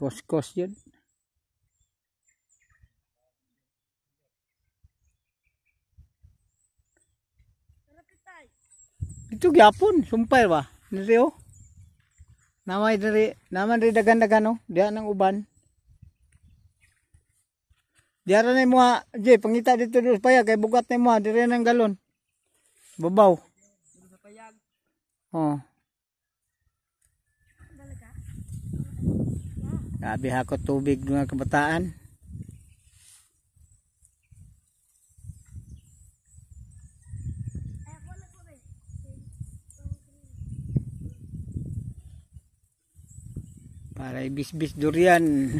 Kos-kos yun. Ito gyapon, sumpay ba? Diri oh. Namay diri, naman diri dagan-dagan oh, diha nang uban. Diha ra na imo, Jay, pangita dito sa payag kay bugat na imo, diri nang galon. Babaw. Oh. Grabe hakot tubig mga kabataan. Para ibis-bis durian.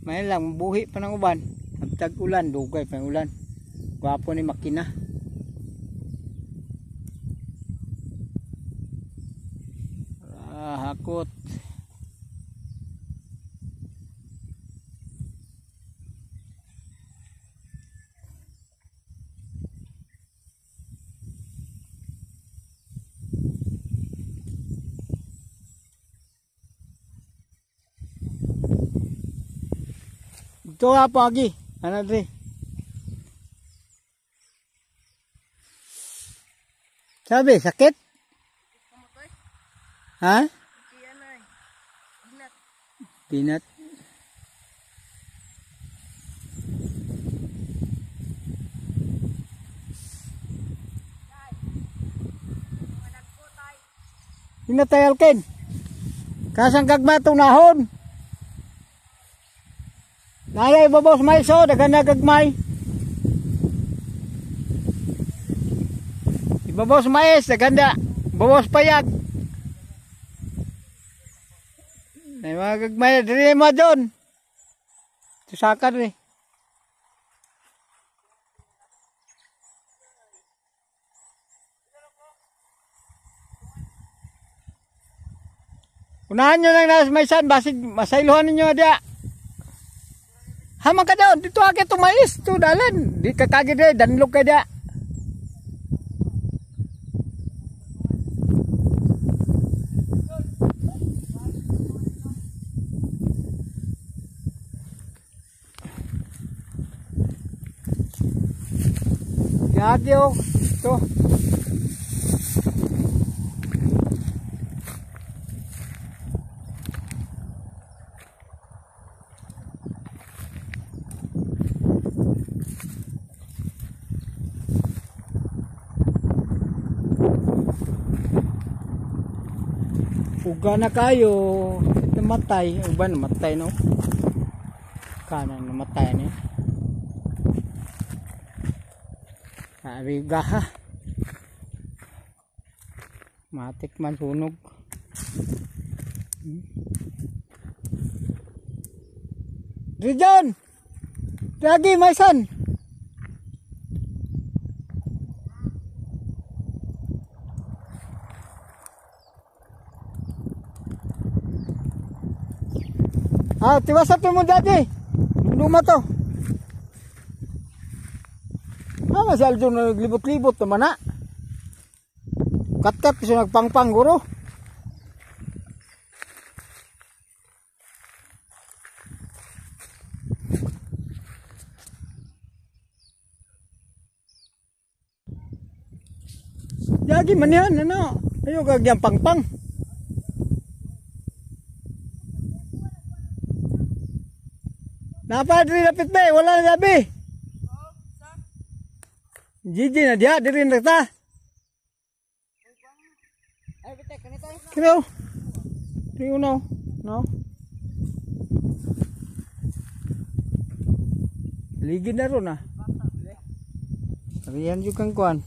May lang buhi pa ng uban. Habtag ulan, dugay pa ng ulan. Gwapo ni makina. Ah, hakot. Ito nga po, Agi. Ano dre? Sabi, sakit? Ha? Binat. Binat tayo, Alken. Kasang gagma itong nahon. Nalay babos may so, dagan na gagmay. Ibabos mais, dagan da. Babos payag. May mga gagmay, diri mo doon. Tusakan rin. Unahan nyo lang na may san, basig masaylohan ninyo dia. Hamang ka doon, dito agad tumais, ito dalan. Di ka kagid eh, danlog ka dia. Yagi oh, ito. Uga na kayo, namatay, uban namatay no. Kanan namatay ni. Sabi gaha. Matik man sunog. Rijon. Lagi may san. Ah, tiwasap mo dati. Luma to. Ah, si Aljo na naglibot-libot naman na. Kat-kat kasi nagpangpang guro. Yagi man yan, ano? Ayaw gagyan pangpang. Napa diri lapit ba? Wala na sabi. Gigi na diya, diri na ta. Kino. Diri uno. No. Ligid na ron ah. Riyan yung kang kuan.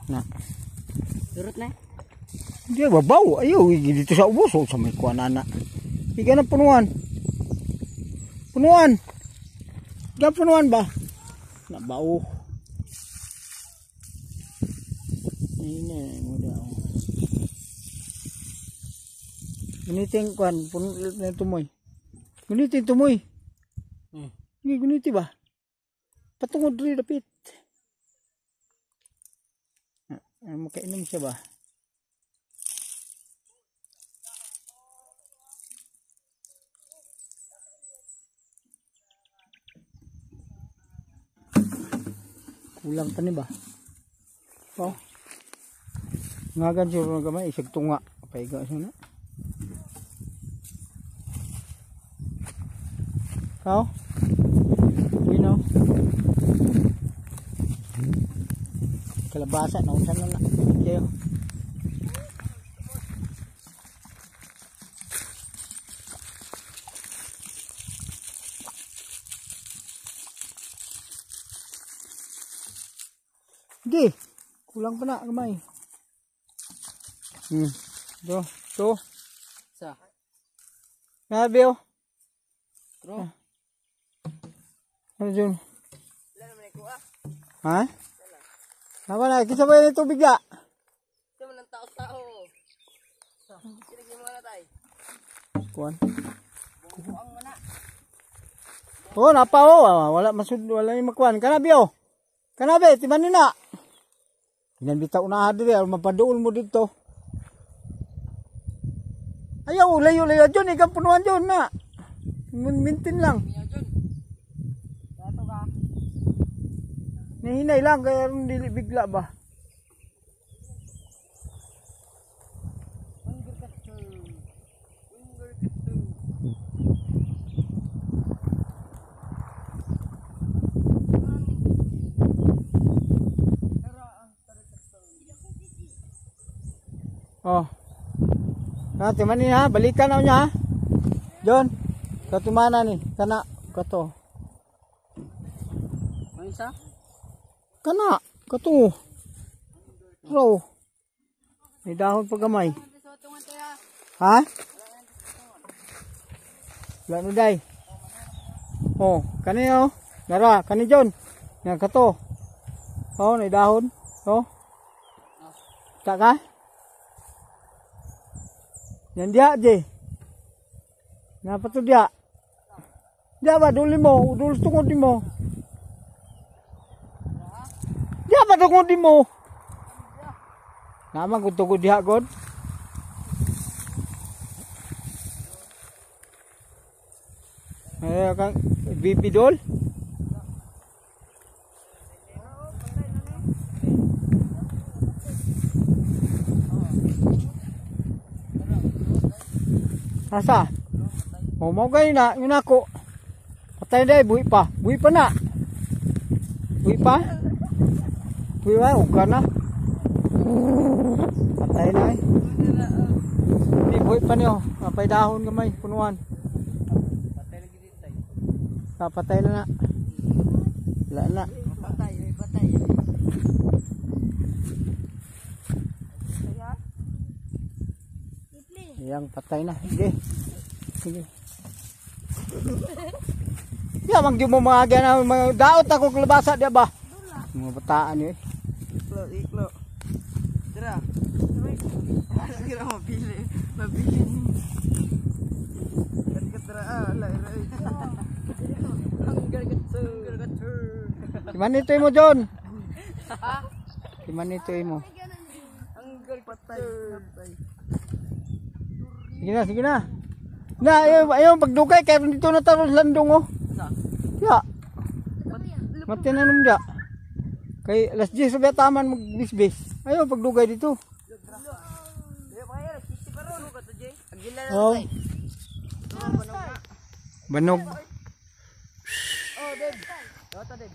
Na. Surot na. Hindi babaw. Ayaw, dito sa ubos. Oh, sa may kuan ana. Iga na punuan. Punuan. Iga punuan ba? Nabao. Ini muda. Gunitin kuan, puno na tumoy. Gunitin tumoy. Hindi guniti ba? Patungod diri dapit. Makainom siya ba? Kulang pa ni ba? Oh. Ngagan siguro na gamay isag tunga. Paiga siya na. Kao? Bueno. Kalabasa na unsa na na. Kayo. Di, kulang pa na gamay. Do, to. Sa. Nabi oh. Tro. Ano dyan? Ha? Tama na, kisa ba yung tubig ya? Ito man ang tao-tao. Sige mo na tay. Kuan. Buang mo na. Oh, napa oh. Ah, wala masud, wala yung makuan. Kanabi oh. Kanabi, timan ni na. Yan bitaw na diri, mapaduol mo dito. Ayaw, layo layo dyan, ikaw punuan dyan na. Mintin lang. Dato ka. Nahinay lang, kaya dili bigla ba? Hunger ka to. Hunger ka to. Oh. Ha, timan ni ha, balikan na niya ha. John, katumana ni, kana, kato. Ano isa? Kana, kato. Bro. May dahon pa gamay. Ha? Wala no day. Oh, kani oh. Nara, kani John. Nga kato. Oh, may dahon. Oh. Tak ka? Yan dia, je. Napa to dia? Dia ba duli mo, dul tungod di mo. Dia ba tungod di mo? Naman kung tungod diha god. Ay, kang bibidol. Asa? O mo gay na, yun ako. Patay na, buhi pa. Buhi pa na. Buhi pa? Buhi pa, uga na. Patay na eh. Hindi, buhi pa niyo. Napay dahon gamay, punuan. Patay lagi dito tayo. Papatay na na. Wala na. Patay, patay. Yang patay na. Sige. Sige. Ya, mang di mo mga na mga daot ako kalabasa di ba? Mga bataan eh. Iklo, iklo. Tara. Kira mabili. Mabili ni. Tara, ah, la, la. Hunger ka to. Hunger ka to. Timan ito mo, John. Timan ito mo. Hunger ka to. Sige na, sige na. Na, ayaw, ayaw pagdugay kaya dito na taros landong oh. Ya. Matinanom dia. Kay alas 10 sabi taman magbisbis. Ayaw pagdugay dito. Oh. Banog. Oh, Deb. Dota, Deb.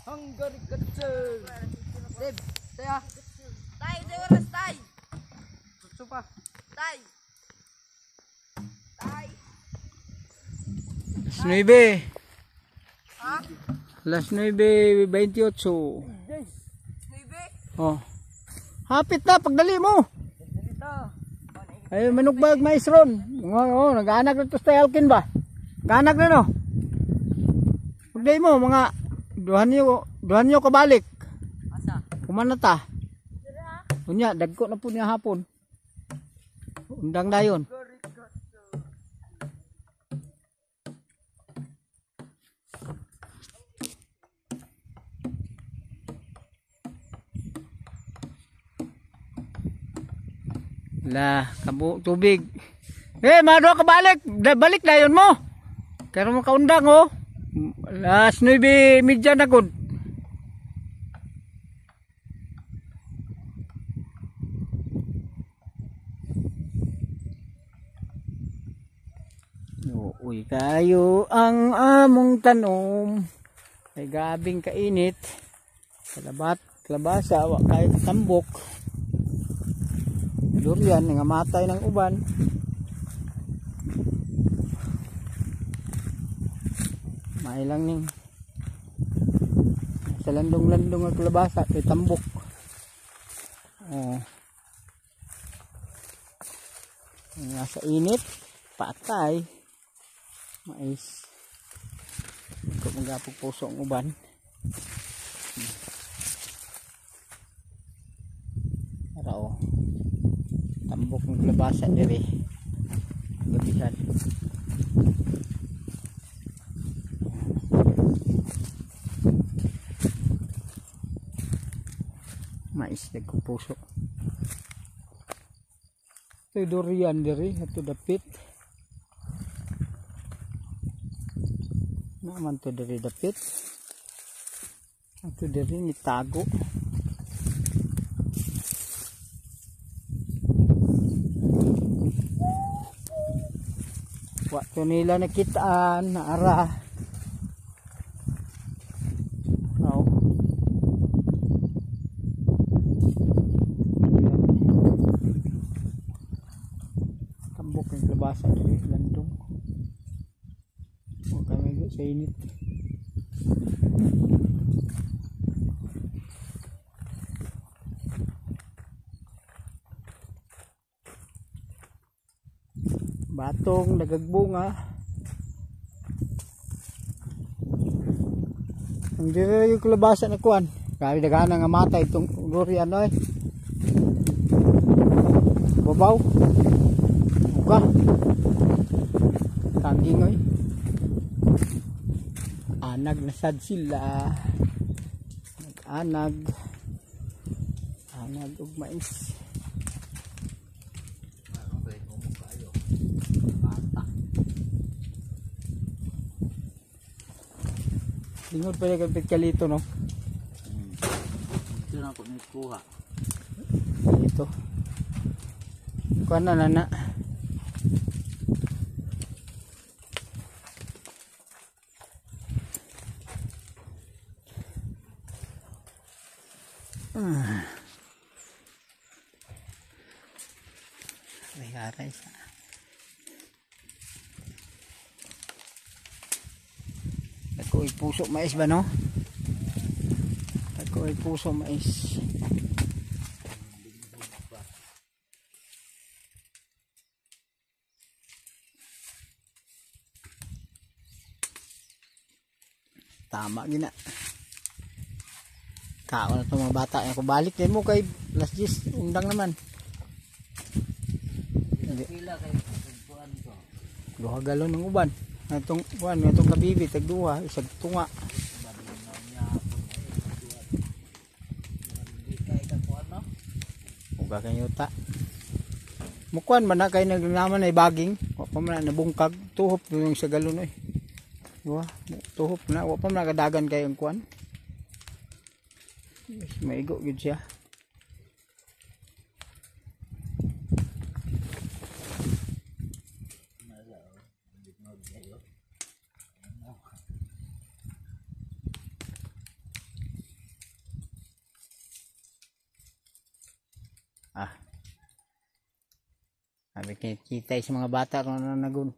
Hunger ka to. Deb, tayo. Tay, tayo oras, tay. Supa. Tay. Tay. Alas 9. Ha? Alas 9:28. 9? Oh. Hapit na, pagdali mo. Dito. Ay, manugbag maestron. Oo, oh, nag-anak na to sa Alkin ba? Nag-anak na no. Pagdali mo, mga duhan niyo kabalik. Asa? Kumanata. Unya, dagko na po niya hapon. Undang dayon. La, kabo tubig. Eh, mga duha kabalik, balik dayon mo. Pero mo kaundang oh. Alas 9:30 na gud. Uy kayo ang among tanom. Ay gabing kainit. Kalabat, kalabasa, wa kayo tambok. Durian nga matay ng uban. May lang ning sa landong-landong ang kalabasa kay tambok. Oh. Nasa init, patay. Mais. Ko magapog puso ang uban. Ara oh. Tambok ng kalabasa diri. Gabihan. Mais dagkong puso. Ito durian diri, ito dapit. Naman to diri dapit. Ito diri nitago. Wa to nila nakitaan, naara. Oh. Tambok ng kalabasa diri, landong. Huwag kami sa init. Batong nagagbunga. Ang diri yung kalabasa na kuan. Grabe daghan nga matay itong durian oy. Babaw. Uga. Kanging oy. Anag na sad sila. Nag-anag. Anag og mais. Lingod pa yung kalito, no? Ito na ako nagkuha. Ito. Kuha na na. Aray-aray sa. Ako ay puso mais ba, no? Ako ay puso mais. Tama gina. Kaon na itong mga bata. Ako balik din mo kay last 10 undang naman. Duha galon ng uban. Atong kuan, atong kabibi tag duha, isag tunga. Uga kay yuta. Mukuan man na kay nagnaman ay baging, wa pa man na nabungkag, tuhop yung sa galon oy. Duha, tuhop na, wa pa man kadagan kay ang kuan. Maigo gyud siya. Ah. Sabi kita sa mga bata kung ano nagun.